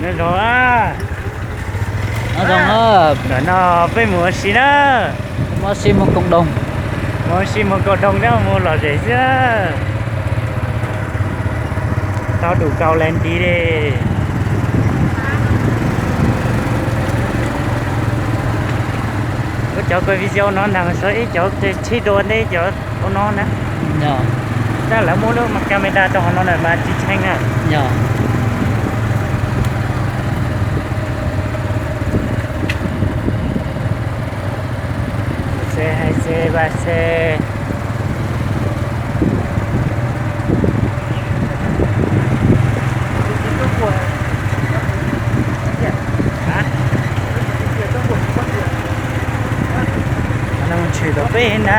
Nyob zoo, nyob zoo. Ntawm no peb mus ua si na. Mus ua si mus koom doog. Mus ua si mus koom doog thiab mus lom zem xwb na. Tau dum kaus las nti li. Ua cov kua video no nag mas sov ib cov tsheb dua ntej cov ua no na. Tab lawv muab lub camera rau hauv no na mas tsis tshee na. Xe hais xe vaj xe. Mus tshwm tom peb na.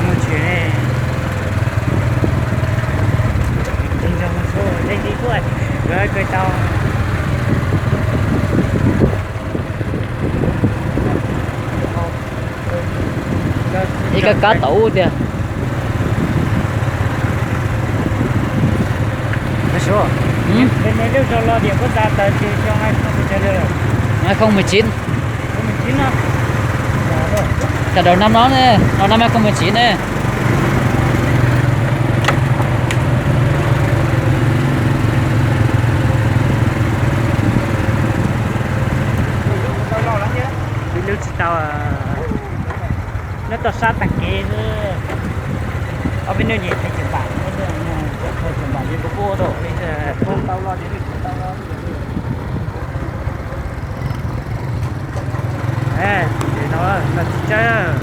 Mus tshwm ne. Leej tib kuj kawg tau. Ib kab kab tau ub tiag. Hai không mười chín. Cả đầu năm đó nè, đầu năm hai không mười chín nè. Ib lub tsis tau, nyob toj sab tag kev xwb. Ob peb hnub ces thaiv cov npam, thaiv cov npam ces kuv kuj ua tau li. Ces no tsis tsawg.